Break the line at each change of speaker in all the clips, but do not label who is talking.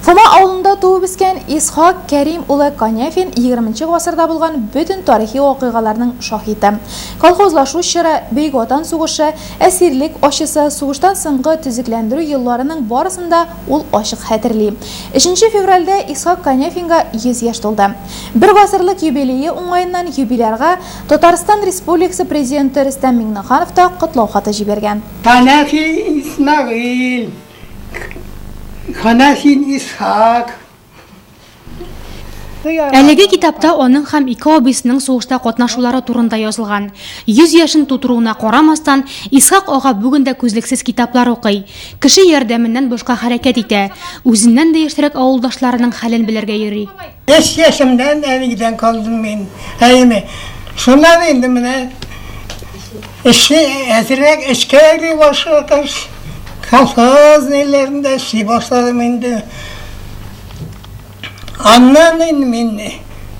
Фома авылында туып үскән Исхак Кәрим улы Каняфин егерменче гасырда булган бөтен тарихи вакыйгаларның шаһиты. Колхозлашу чоры, Бөек Ватан сугышы, әсирлек ачысы, сугыштан соңгы төзекләндерү елларының барысын да ул ачык хәтерли. Өченче февральдә Исхак Каняфинга 100 яшь тулды. Бер гасырлык юбилее уңаеннан юбилярга Татарстан Республикасы Президенты Рөстәм Миңнеханов та котлау хаты җибәргән.
Канәфи Исмәгыйль. Ханәфин Исхак.
Әлеге китапта аның һәм ике абыйсының сугышта катнашулары турында язылган. 100 яшен тутыруына карамастан, Исхак ага бүген дә күзлексез китаплар укый. Кеше ярдәменнән башка хәрәкәт итә. Үзеннән дә яшьрәк авылдашларының хәлен белергә йөри.
Өч яшемнән әнидән калдым мин. Әйеме. Шуннан инде менә эшне әзрәк эшкә йөри башлагач, колхоз ниләрендә эшли башладым инде. Аннан инде мин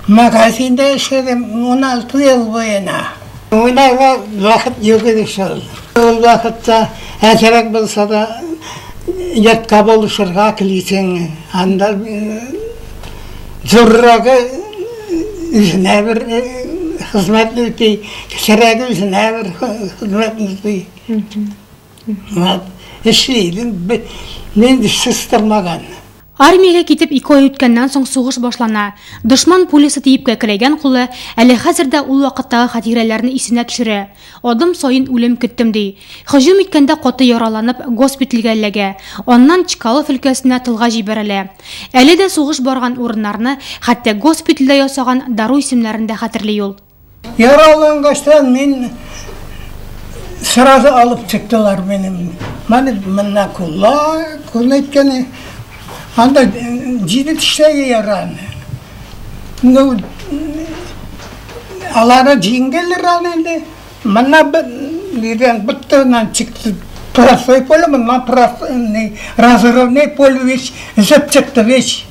магазинда эшләдем 16 ел буена. Уйнарга вакыт юк иде шул. Ул вакытта әзрәк булса да йортка булышырга телисең. Анда зуррагы үзенә бер хезмәт үти, кечерәге үзенә бер хезмәт үти. Эшли идем, мин эшсез тормаган.
Армиягә китеп ике ай үткәннән соң сугыш башлана. Дошман пулясы тиеп кәкрәйгән кулы әле хәзер дә ул вакыттагы хатирәләрне исенә төшерә. Адым саен үлем көттем, ди. Һөҗүм иткәндә каты яраланып, госпитальгә эләгә. Аннан Чкалов өлкәсенә тылга җибәрелә. Әле дә сугыш барган урыннарны, хәтта госпитальдә ясаган дару исемнәрен дә хәтерли ул.
Яралангачтан мин сразу алып чыктылар минем. Мани моннан кулла, кул әйткәне. Анда җиде тештәге яраны. Ну, алары җиңел ран инде. Моннан нидән быттырыннан чыкты. Простой поле, моннан простой, разрывный поле весь, өзеп чыкты весь.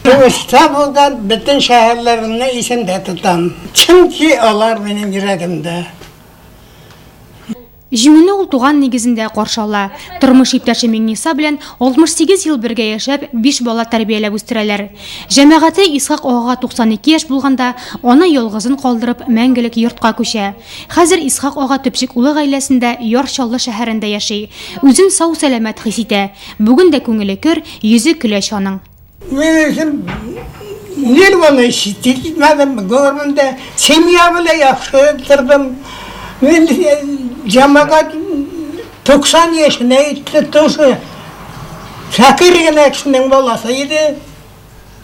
Сугышта булган бөтен шәһәрләремне исемдә тотам, чөнки алар минем йөрәгемдә.
Җиңүне ул туган нигезендә каршы ала. Тормыш иптәше Миңниса белән 68 ел бергә яшәп, биш бала тәрбияләп үстерәләр. Җәмәгате Исхак агага 92 яшь булганда, аны ялгызын калдырып, мәңгелек йортка күчә. Хәзер Исхак ага төпчек улы гаиләсендә Яр Чаллы шәһәрендә яши. Үзен сау-сәламәт хис итә. Бүген дә күңеле көр, йөзе көләч аның.
Мин үзем нерваны итмәдем, гомеремдә семья белән яхшы тордым. Мин җәмәгать 90 яшенә җитте, тоже фәкыйрь генә кешенең баласы иде.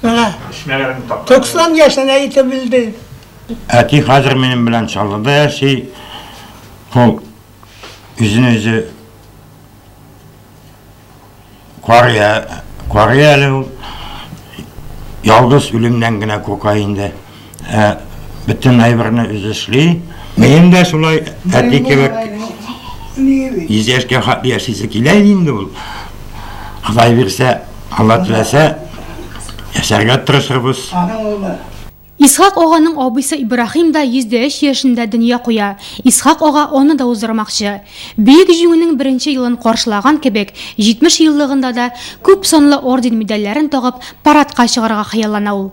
Менә 90 яшенә җитеп белде.
Әти хәзер минем белән Чаллыда яши. Ул үзен үзе Карый, карый әле ул. Ялгыз үлемнән генә курка инде. Ә бөтен әйберне үзе эшли. Минем дә шулай әти кебек 100 яшькә хәтле яшисе килә инде ул. Ходай бирсә, Алла теләсә, яшәргә тырышырбыз.
Исхак аганың абыйсы Ибраһим да 103 яшендә дөнья куя. Исхак ага аны да уздырмакчы. Бөек Җиңүнең беренче елын каршылаган кебек, 70 еллыгында да күп санлы орден-медальләрен тагып, парадка чыгарга хыяллана ул.